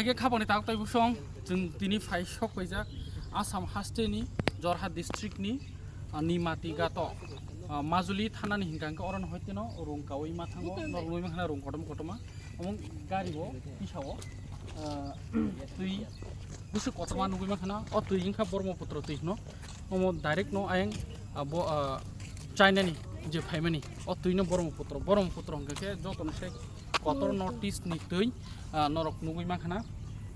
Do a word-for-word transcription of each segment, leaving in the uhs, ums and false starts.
Age khaboni tak tei busong, chwng tini phai sok paijak Assam hasteni Jorhat district ni, ah, Nimati gato, ah, Majuli thanani hinkha hwnkhe oro no hoiteno rung kaui ma thango, norok nugui mankha na rung kotom kotoma. Omo gari bo tisao, ah, twi bwswk kotorma nugui mankha na, o twi wngkha Brahmaputra twi hino. Omo direct no ayang, ah, bo, ah, China ni je phaimani, o twi no Brahmaputra, Brahmaputra hwnkha khe joto no se kotor North East ni twi, ah, norok nugui mankha na.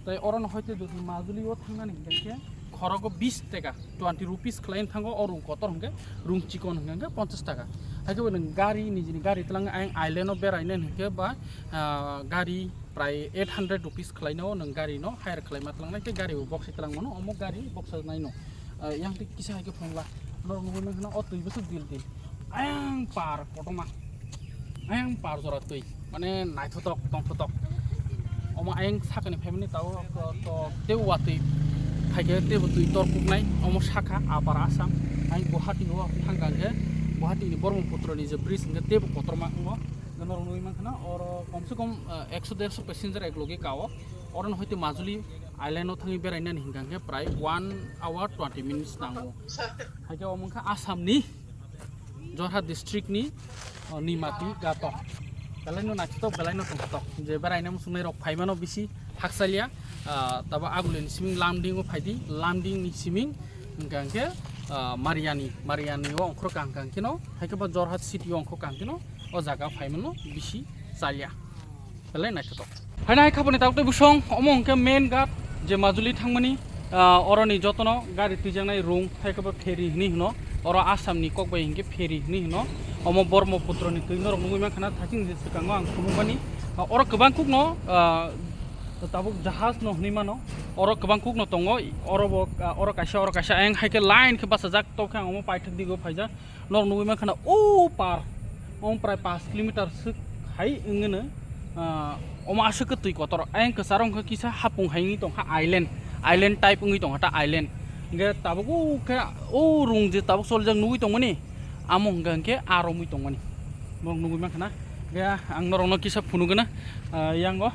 Tai oro no hoite jodi Majuli o thangnani hwnkha khe khorogo bis taka, twenty rupees khlai thango, o rung kotor hwnkhe, rung chikon hwnkha khe ponchas taka. Haikhe bo nwng gari, nijini gari twlang ayang island o beraina hwnkhe ba, ah, gari prai eight hundred rupees khlaino nwng gari no hire khlaima twlangnai khe gari bo bokse twlang mano, omo gari boksa naino. Ah, yang twi kisa hai khe phunukla. Norok nugui mankha na o twi bwswk dil dil. Ayang par kotorma. Ayang par jora twi. Mane naithotok, tongthotok. Omo ayang sakani phaimani tao to, to teibo watwi. Phaikhe teibo twi torkuknai. Omo sakha Upper Assam. Ayang Guwahati o thangkha hwnkhe Guwahati ni Brahmaputra ni je bridge hwnkhe teibo kotorma wngo. Norok nugui mankha na oro komse kom, ah, ekso derso passenger ek loge kao. Oro no hoite Majuli island o thangwi berainani hinkha hwnkhe prai one hour twenty minutes nango. Haikhe omo wngkha Assam ni Jorhat district ni, o, Nimati gato. Belai no naithotok, belai no tongthok. Je beraina muchungnai rok phaimano bisi hakchaliya. Ah, tabo Agulini siming Lumding o phaidi, Lumding ni siming hwnkha hwnkhe, ah, Mariani, Mariani o ongkhorkha hwnkha hwnkhe no, haikhe bo Jorhat city o ongkhorkha hwnkhe no, o jaga phaimano bisi chaliya. Belai naithotok. Haino hai khaboni tabuk tei busong, omo hwnkhe main ghat, je Majuli thangmani, ah, oroni jotono gari twijaknai rung, hai khe bo ferry hinwi hino. Oro Assam ni kok bai hinkhe ferry hinwi hino. Omo Brahmaputra ni twi norok nugui mankha na, thaching je swkango ang phunukmani. Ah, oro kwbang kukno, ah, tabuk jahaj no hinwi mano. Oro kwbang kukno tongo, oro bo, ah, oro kaisa, oro kaisa, ayang hai khe line khe bachajak, tokhe ang omo paithak digo phaijak. Norok nugui mankha na o par, omo prai pash kilometer swk hai wngwi no, ah, omo aswk khe twi kotor. Ayang kwcharo wngkha kisa hapung hai wngwi tongkha island, island type wngwi tongkha ta island. Hwnkhe tabuk o khe o rung je tabuk choljak nugui tongmani, amo hwnkha hwnkhe aro wngwi tongmani. Norok nugui mankha na. Hwnkhe ang norokno kisa phunukgwna, ah, yango,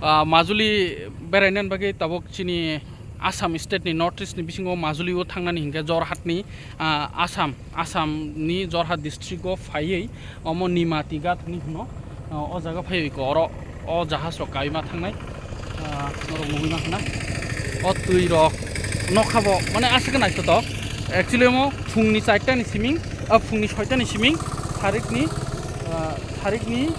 ah, Majuli berainani bagwi tabuk chini Assam state ni North East ni bisingo Majuli o thangnani hinkhe Jorhat ni, ah, Assam, Assam ni Jorhat district o phaiwi omo Nimati ghat hinwi hino, ah, o jaga phaiwi khe oro o jahaj rok kaima thangnai, ah, norok nugui mankha na o twi rok nokha bo mane aswk khe naithotok actually omo phung ni charta ni siming, ah, phung ni soita ni siming tharik ni, ah, tharik ni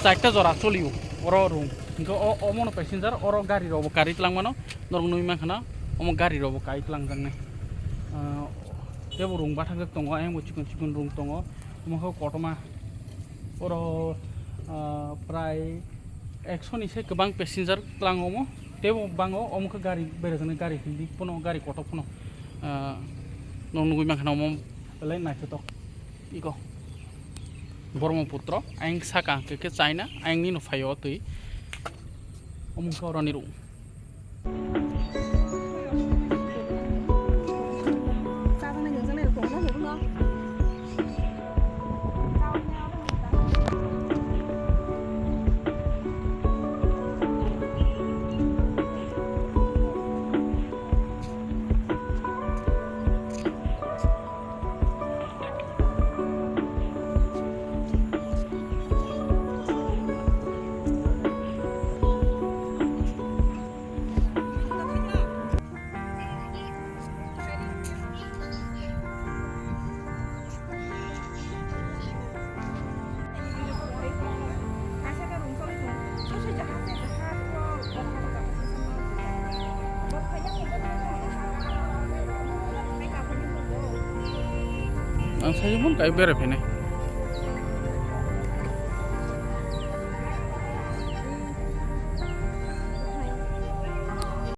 charta jora cholio oro rung. Hingke o, omono passenger, oro gari rokbo karwi twlangmano, norok nugui mankha na, omo gari rokbo kai twlangjaknai. Ah, teibo rung bathajak tongo, ayangbo chikon chikon rung tongo, omo khe kotorma. Oro, ah, prai ekso ni se kwbang passenger twlango omo, teibo bango, omo khe gari berajaknai gari hindi phano, gari kotor phano, ah, norok nugui mankha na omo belai naithotok. Iko Brahmaputra, ayang saka hwnkhe khe China, ayang nino phaio twi. Omo khe oroni rung. Ang sai mung kai bere phene.